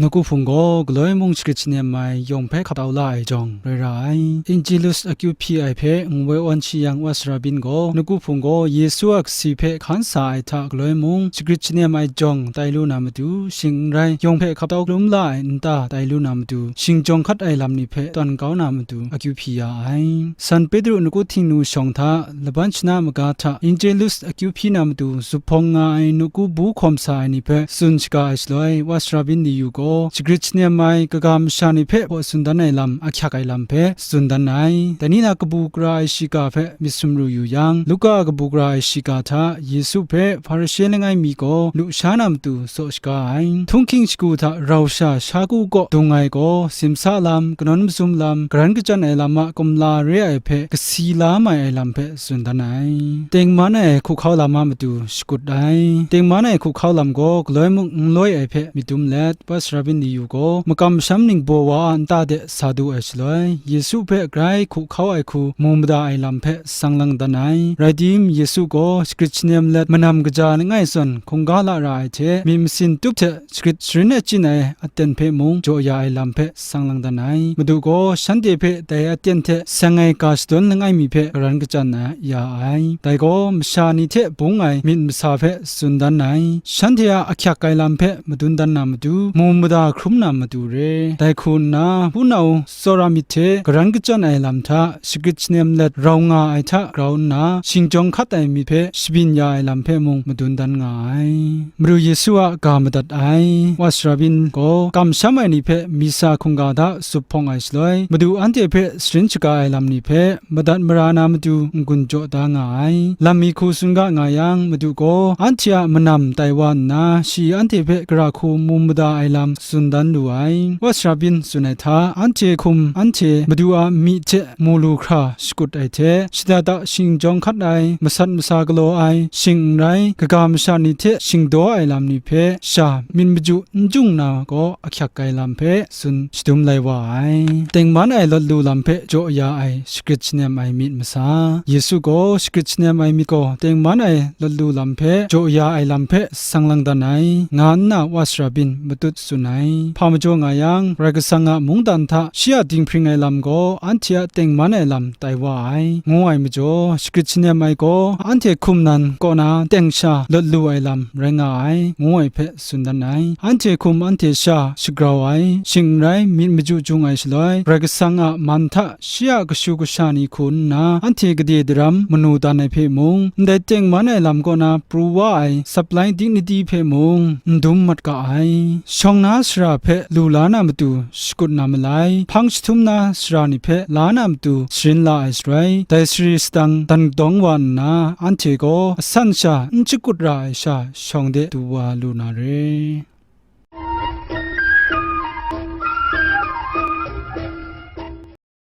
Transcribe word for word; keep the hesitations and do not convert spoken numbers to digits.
Nawku hpung gaw galoi mung shagrit shanem ai yawng hpe hkap tau la ai jawng rai ra ai. Angelus akyu hpyi ai hpe ngu woi awn shi yang, Wa Sara Byin gaw nawku hpung gaw Yesu a kasi hpe hkan sa ai hta galoi mung shagrit shanem ai jawng tai lu na matu, shing n rai yawng hpe hkap tau hkalum la ai nta tai lu na matu, shing jawng hkat ai lam ni hpe tawn kau na matu akyu hpyi ya ai. San Petru nawku Htingnu shawng hta, laban shana maga hta Angelus akyu hpyi na matu zuphpawng nga ai nawku bu hkawm sa ai ni hpe tsun shaga ai shaloi, Wa Sara Byin Liyu gaw shagrit shanem ai kaga masha ni hpe hpaw tsun dan ai lam ahkyak ai lam hpe tsun dan ai. Dai ni na kabu gara ai shiga hpe myit sumru yu yang, Luka a kabu gara ai shiga hta Yesu hpe Hparishe langai mi gaw lusha na matu tsaw shaga ai. Htunghking shagu hta rau sha shagu kaw dung ai gaw, simsa lam, kanawn mazum lam, garan kachyan ai lam a kumla re ai hpe kasi la mai ai lam hpe tsun dan ai. Tengman ai hkuhkau lam a matu shakut ai. Tengman ai hkuhkau lam gaw galoi mung n loi ai hpe myit dum let, Wa Sara Byin Liyu gaw makam masham ningbaw wa a nta de sa du ai shaloi, Yesu hpe grai hkuhkau ai hku mu mada ai lam hpe sang lang dan ai. Rai tim, Yesu gaw shagrit shanem let manam kaja langai zawn hkungga la ra ai hte, myit masin tup hte shagrit sharin achyin ai aten hpe mung jaw ya ai lam hpe sang lang dan ai. Madu gaw shanhte hpe dai aten hte seng ai ga shadawn langai mi hpe garan kachyan ya ai. Dai gaw masha ni hte bung ai myit masa hpe tsun dan ai. Shanhte a ahkyak ai lam hpe madun dan na matu, mu mada hkrum na matu re. Dai hku nna, hpunau tsawra myit hte garan kachyan ai lam hta, shagrit shanem let rau nga ai hta grau nna, shingjawng hkat ai myit hpe shabyin ya ai lam hpe mung madun dan nga ai. Madu Yesu a ga madat ai. Wa Sara Byin gaw kamsham ai ni hpe misa hkungga hta zuphpawng ai shaloi, Madu anhte hpe sharin shaga ai lam ni hpe madat mara na matu n-gun jaw da nga ai. Lam mi hku tsun ga nga yang, Madu gaw anhte a manam tai wa nna, shi anhte hpe gara hku mu mada ai lam tsun dan lu ai. Wa Sara Byin tsun ai hta, anhte hkum anhte Madu a myi hte mu lu hkra shakut ai hte, shada da shingjawng hkat ai, masat masa galaw ai, shing n rai, kaga masha ni hte shingdaw ai lam ni hpe sha myit maju n jung na gaw ahkyak ai lam hpe tsun shadum lai wa ai. Tengman ai lawt lu lam hpe jaw ya ai shagrit shanem ai myit masa. Yesu gaw shagrit shanem ai myit gaw tengman ai lawt lu lam hpe jaw ya ai lam hpe sang lang dan ai, nga nna Wa Sara Byin matut tsun ai. Hpa majaw nga yang, Karai Kasang a mungdan hta shi a dinghpring ai lam gaw anhte a tengman ai lam tai wa ai, ngu ai majaw, shagrit shanem ai gaw anhte hkum nan kaw na teng sha lawt lu ai lam rai nga ai, ngu ai hpe tsun dan ai. Anhte hkum anhte sha shagrau ai, shing n rai myit maju jung ai shaloi, Karai Kasang a man hta shi a kashu kasha ni hku nna anhte gade daram manu dan ai hpe mung, ndai tengman ai lam kaw na pru wa ai supply dignity hpe mung n dum mat ga ai. Shawng na sara hpe lu la na matu shakut na malai, hpang jahtum na sara ni hpe la na matu sharin la ai shaloi, dai sari sadang dan kadawng wa nna, anhte gaw asan sha n shakut ra ai sha shawng de du wa lu na re.